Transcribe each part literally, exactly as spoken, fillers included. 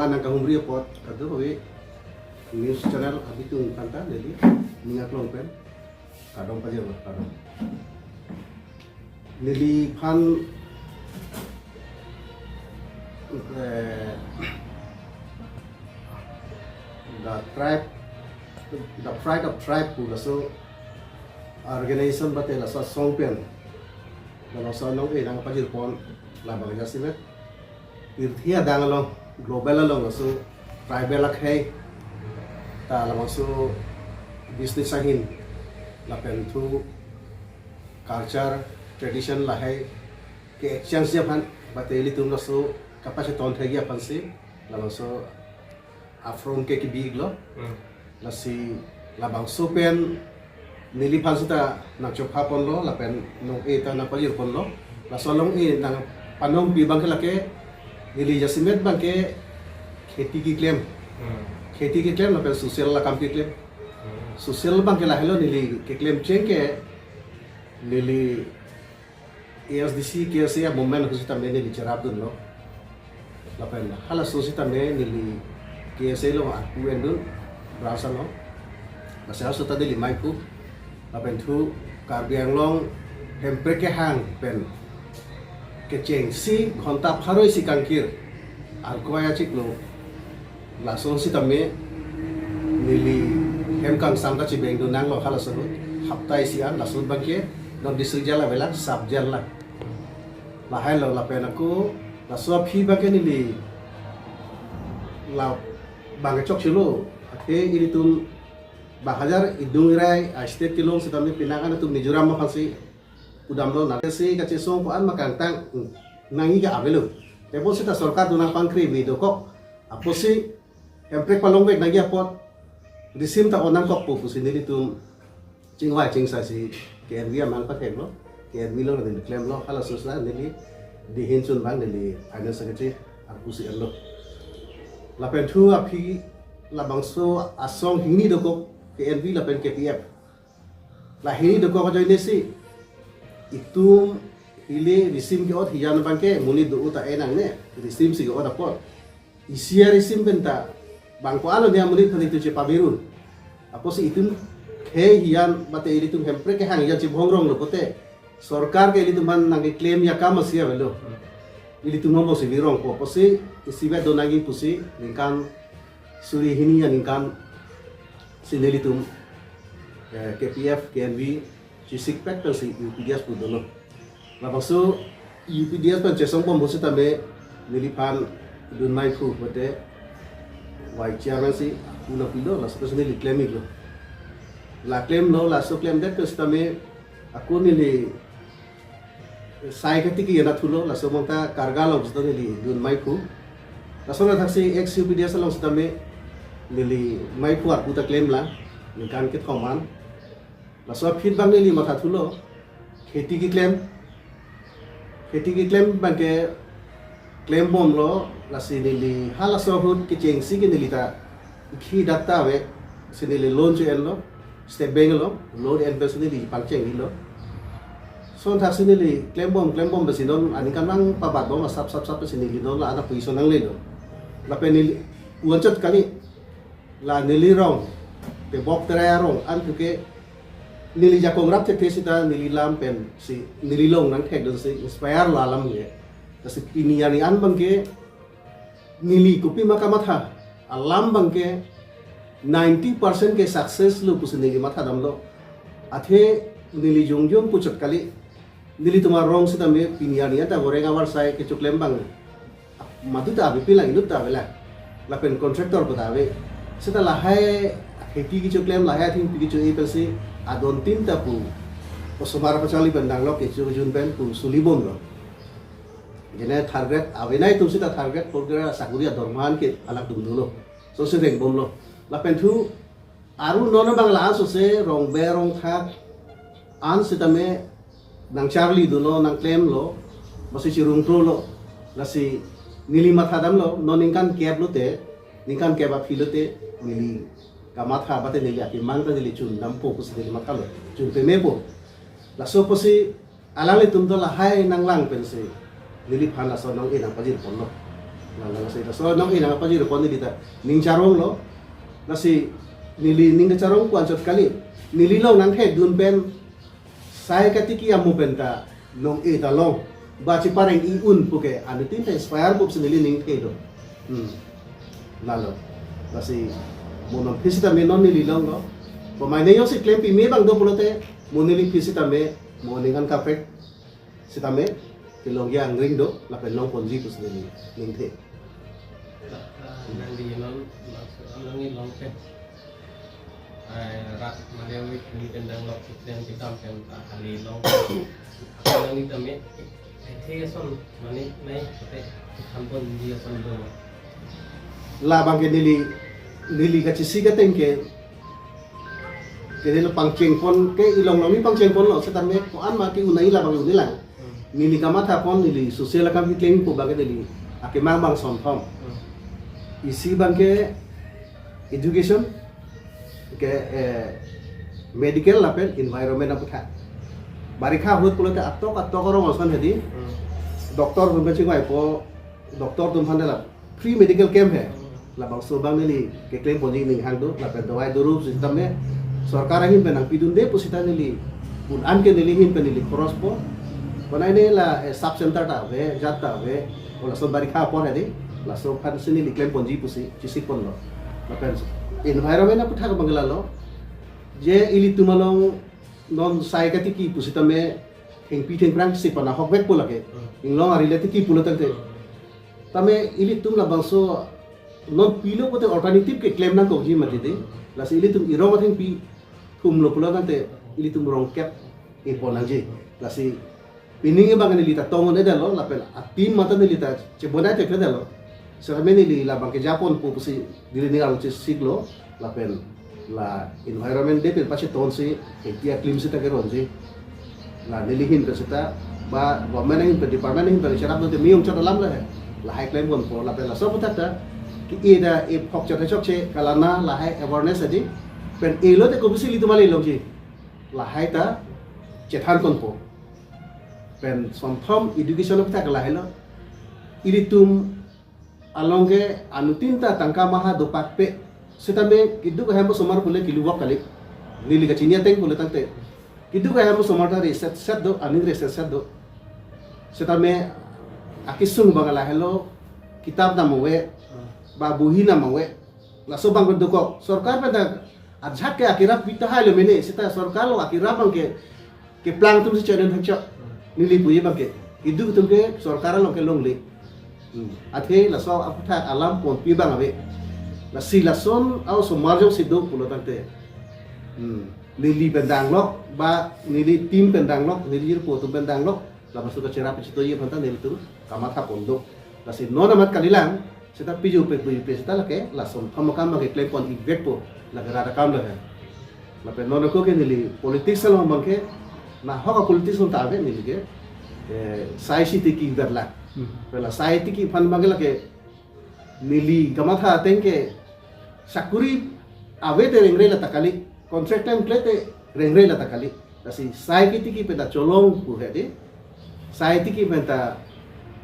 Nangkahumri apot kadokave news channel abitung aphanta neli ning aklong pen kardom pajirlo, kardom. Neliphan, eh, the tribe, the pride of tribe pu laso organization mate laso asong pen, laso anong-e nangpajirpon labang jasemet. Pirthe adang along, global along laso tribal akhei ta labangso business ahin lapen thu culture, tradition lahei ke-exchange ji aphan, mate ilitum laso kapachethon thekji aphansi labangso a-front ke kebi-iklo. Hmm. Lasi labangso pen neliphan seta nangchophaponlo lapen anong-e ta nangpajirponlo. Laso anong-e nangpanongpi abangke lake neli jasemet abangke kheti keklem. Hmm. Kheti keklem lapen social akam keklem. Hmm. Social abangke lahelo, neli keklem cheng ke neli A S D C, K S A movement ahut sitame neli cherapdunlo. Lapen halaso sitame neli K S A along arpu endun, branch along. Lasi halaso ta neli maiphu. Lapen thu Karbi Anglong Hemprek kehang pen kechengsi ghonta pharo isi kangkir arkoi achiklo. Laso sitame neli hem kangsam ta chibengdun nanglo halaso ahut. Hapta isi an, laso abangke non district jail avelang, sub jail lang. Lahailo lapen ako laso aphi abangke neli labangke chokchelo. Athe ilitum bang hajar idung irai a-state kelong sitame penang an atum Mizoram aphansi pudamlo, nang si kachesong ko-an ma kangtang, hmm, nangji ke avelo. Tebon seta sorkar dona pangkri mi dokok. Apotsi Hemprek palongvek nangji apot risim ta on nangkokpo pusi nelitum chingvai chingsai si K N V amang patheklo. K N V along neli klemlo, halaso seta neli dihin chun abang neli finance secretary arpu si enlo. Lapen thu aphi labangso asong hini dokok, K N V lapen K P F. La hini dokok ajoine si itum hile risim ke-ot hijan abangke monit do-o ta enangne, risim si ke-ot apot. Isi arisim penta bang ko-an lo nia monit aphan itum chepavirun. Apotsi itum khei hijan mate ilitum Hemprek kehang hijan chibhongronglo pote, sorkar ke ilitum aphan nangkeklem akam asi avelo. Ilitum aphansi virongpo, apotsi isivet do nangji pusi ningkan suri hini aningkan si nelitum, eh, K P F, K N V, chisikpet pensi U P D S pudunlo. Labangso U P D S pen chesongbom ahut sitame neliphan dunmaiphu mate vice chairman si pu nangpilo, laso pensi neli klem-iklo. La klemlo, laso klemdet pen sitame ako neli sai katiki ena thulo, laso mangta karga along sita neli dunmaiphu. Laso na thaksi ex U P D S along sitame neli maiphu arpu ta klemlang, ningkan kethom an. Laso aphi abang neli mathathulo, kheti keklem. Kheti keklem abangke klembomlo, lasi neli halaso ahut kechengsi ke neli ta khi data ave, si neli loan cho-enlo, State Bank along, loan en pensi neli pangcheng-iklo. Lason thaksi neli klembom, klembom pensi non aningkan nangpabatbom asap sap sap pensi neli non la ana puison nanglelo. Lapen neli pu-anchot kali, la neli rong, tebok terai arong an puke neli jakong rap thekthe sita neli lam pensi neli long nangthekdunsi inspire lo alam ke. Lasi pini arni an abangke neli kopima kamatha alam abangke ninety percent ke success lo pusi neli mathadamlo. Athe neli jongjong puchot kali, nelitum arong sitame pini arni an ta goreng avarsai kechoklem abang madu ta ave, pilang inut ta avelang. Lapen contractor pu ta ave. Sita lahai kheti kechoklem, lahai athengpi kecho-e pensi adon tin ta pu osomar pachali pen danglok kecho jun pen pu sulibomlo. Jene third grade avenai atum sita third grade, fourth grade asakuri adorma an ke alak dum dolo. Lasosi rengbomlo. Lapen thu aru non abang la-an sose rongbe rongthak an sitame nangcharlidunlo, nangklemlo, masi chirung prolo. Lasi neli mathadamlo, non ningkan kep lote, ningkan kep aphi lote, neli kamatha mate neli akemang ta neli chundampo pusi neli mathalo, chun pemepo. Laso pusi alanglitum do lahai nanglang pensi neliphan laso anong-e nangpajirponlo. Lalo si laso nong-e nangpajirpon neli ta ning charonglo. Lasi neli ning charong pu anchot kali. Neli along nangthekdun pen sai katiki amu pen ta nong-e ta long. Ba chepareng-i un puke anuttin ta inspire pusi neli ning thekdun. Hmm. Lalo. Lasi mo non pisi ta me non neli longlo. Pemaine yo si klempi me abang do pulote mo neli pisi ta me mo ningkan kaprek sitame kelongji angring do lapen longponji pusi neli ning thek. Nangli non, maksud nangli long pen, eh, rat mane wik ni pen danglok siteng kedam pen ta kali long. Nangli tame, eh, the ason mane nai kote thanponji ason do. Labang ke neli, neli kachesik ateng ke ke neli pangchengpon ke, ilong long ni pangchengponlo, setame ko-an ma ke-un-e labang un-e lang. Hmm. Neli kamathapon neli social akam keklem pu abang ke neli akemang abang sonthom. Hmm. Isi abang ke education, ke, eh, medical lapen environment aputhak. Barikha ahut pulote atok atok arong ason hedi. Hmm. Doctor atum pen chingvaipo, doctor atum aphan de la free medical camp he. Hmm. Labangso abang neli keklemponji ning hang do, lapen dawai durup sitame sorkar ahin pen nangpidunde pusita neli un-an ke neli ahin pen neli khorospo. Pemaine la, eh, sub center ta ave, jat ta ave, o lason barikha apor hedi, laso aphan si neli klemponji pusi chesikponlo. Lapen environment aputhak abang ke lalo, je ilitum along non sai katiki pusitame thengpi thengphrang si pana hokvekpo lake. Hmm. Inglong ari le tiki pulo tangte. Hmm. Tame ilitum labangso non pilo kote alternative keklem nangkokji mati de. Lasi ilitum irong athengpi thumlo pulo tangte ilitum rong kep-e pon nangji. Lasi pining abang neli ta tong un-edetlo lapen a-team mate neli ta chebonai thekthedetlo. Setame neli labang ke japonpo pusi neli ning arlo chesiklo lapen la environment de pen pachetonsi, eh, tia clean sita keronji. La neli ahin pen sita, ba government ahin pen, department ahin pen cherapdunte me-ong chot alam le he. Lahai klemponpo lapen laso aputhak ta ke-e ta e phok chot chokche kalana lahai awareness hedi. Pen e lote kopisi ilitum ale longji. Lahai ta chethanponpo. Pen sonthom education aputhak lahailo. Ilitum along ke anuttin ta tangka maha dopakpe. Setame keduk ahem osomar pule kelubak kali. Neli kachini ateng pule tangte keduk ahem osomar ta reset set do, aning reset set do. Setame akesung abang lahelo, kitap nam ave, ba bohi nam ave. Laso abang dokok. Sorkar pen ta ajahak ke akirap pi tahai lo mene, sita sorkar along akirap abang ke keplang atum si chonun hachok. Neli puji abang ke, keduk atum ke sorkar along kelongle. Hmm. Athe laso aputhak alam ponpi abang ave. Lasi lason a-osomar jongsi do pulo tangte, hmm, neli pen danglok, ba neli team pen danglok, neli jirpo atum pen danglok, labangso kacherap chitoji aphan ta nelitum kamathapon do. Lasi non amat kalilang, sita piju pe piju pe sita lake, la sonthom akam abang ke klempon-i vekpo, lake rat akam lo he. Lapen non ako ke neli politics along abang ke, nahok a-politics along ta ave neli ke, eh, sai si tiki verla. Hmm. Pela sai tiki aphan abang ke lake, neli kamatha ateng ke sakuri ave te rengre lata kali, contract time kle te rengre lata kali. Lasi sai kitiki pen ta cholong pu hedi. Sai tiki pen ta,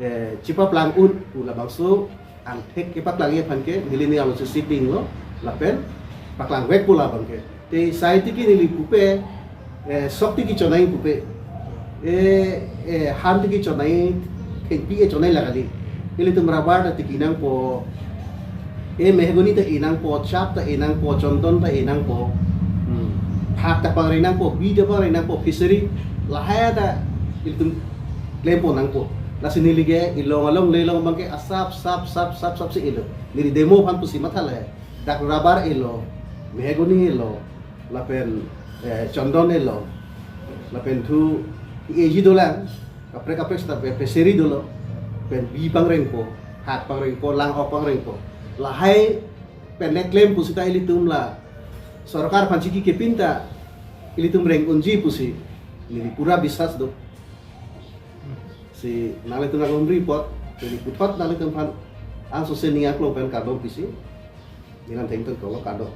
eh, chepaplang un pu labangso angthek kepaklang aphan ke neli ning arlo chesik dinglo lapen paklang vekpo labang ke. Te sai tiki neli pupe, eh, sok tiki chonai pupe. Eh, eh, han tiki chonai, thengpi e chonai la kali. Ilitum rubber ta tiki nangpo. Eh, mahogany ta e nangpo, chap ta e nangpo, chondon ta e nangpo. Hmm. Phak ta pangreng nangpo, bi ta pangreng nangpo, fishery. Lahai ta ilitum klempon nangpo. Lasi neli ke ilong along le long abang ke asap, sap, sap, sap, sap si elo. Neli demo aphan pusi matha le. Dak rubber elo, mahogany elo, lapen, eh, chondon elo, lapen thu eji dolang, kaprek kaprek seta pe fishery dolo, pen bi pangrengpo, phak pangrengpo, lang-ok pangrengpo. Lahai pen le klem pusita ilitum la sorkar aphan chiki kepin ta ilitum reng unji pusi neli pura biswas do. Si nanglitum aklong report, neli puthot nanglitum aphan angsose ning aklong pen kardom pisi. Nilam thengton kolo kado.